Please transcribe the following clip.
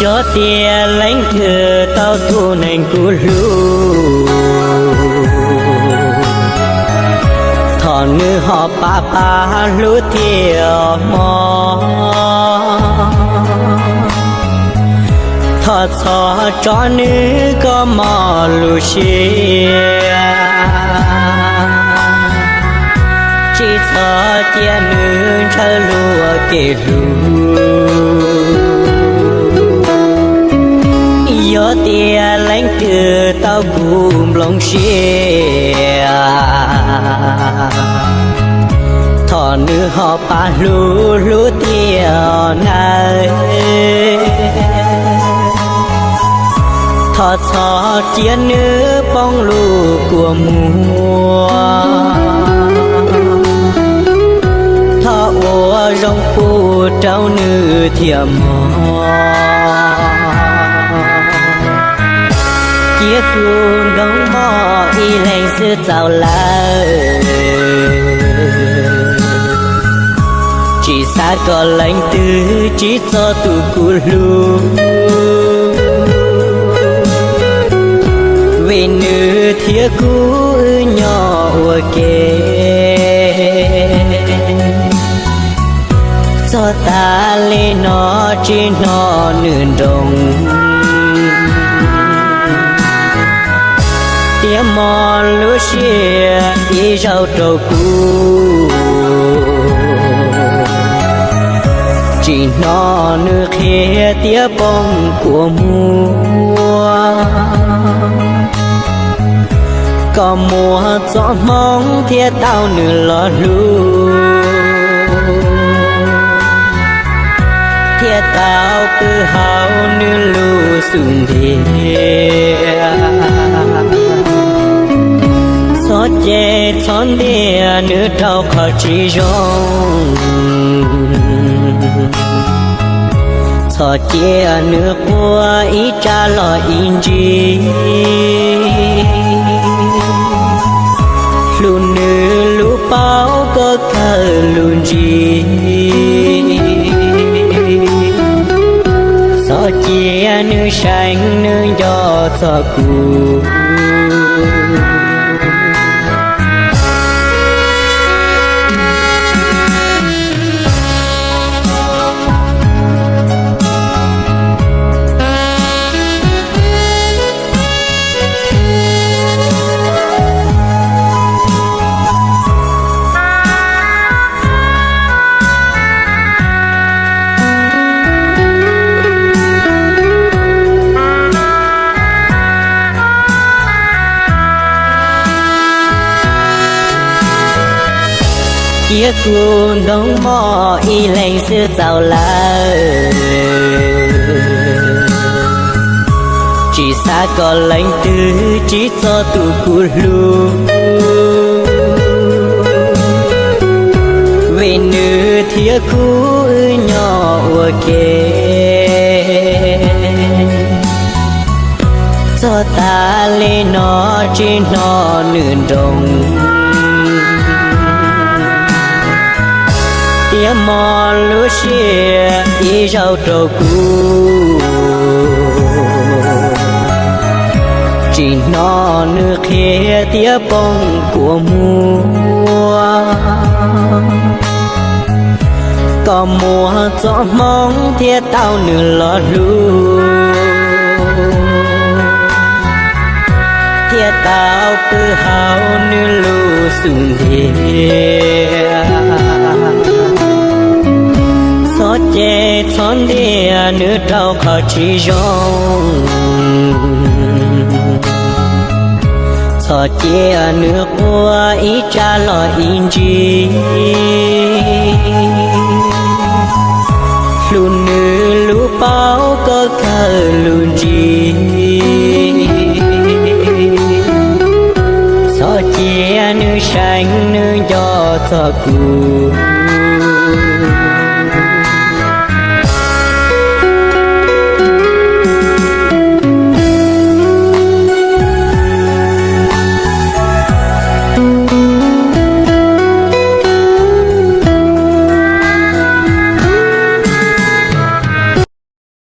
Yog tias leej twg tau tus neeg kuv hlub, thov nws ho pab pab hlub thiab mog. Thov txhob tso nws kom mob lub siab, tsis txhob cia nws ntshaw luag kev hlub. Yog tias leej twg tau kuv nplooj siab, thov nws ho pab hlub hlub thiab nawb. Thov txhob cia nws poob lub kua muag, thov ua zoo pub rau nws thiab mog. Cia kuv nrog mog ib leeg xwb txaus lawm, tsis xav kom leej twg tsim txom tus kuv hlub, vim nws thiab kuv wb nyob ua ke. Txog tas li no tsis hnov nws nroo, thiab mob lub siab ib zaug rau kuv. Tsis hnov nws qhia thiab poob kua muag, kom muaj txoj hmoov thiab tau nws los hlub, thiab tau pw hauv nws lub xub ntiag. Txhob cem txhob ntiag nws rau qhov tsis zoo, txhob cia nws quaj ib tsam los ib ntsis. Hlub nws lub paub koj kawg lub ntsig, txhob cia nws seev nws nco txog kuv. Cia kuv nrog mog ib leeg xwb txaus lawm, tsis xav kom leej twg tsim txom tus kuv hlub, vim nws thiab kuv wb nyob ua ke. Txog tas li no tsis hnov nws nroo, thiab mob lub siab ib zaug rau kuv. Tsis hnov nws qhia thiab poob kua muag, kom muaj txoj hmoov thiab tau nws los hlub, thiab tau pw hauv nws lub xub ntiag. Txhob cem txhob ntiag nws rau qhov tsis zoo, txhob cia nws quaj ib tsam los ib ntsis. Hlub nws lub paub koj kawg lub ntsig, txhob cia nws seev nws nco txog kuv.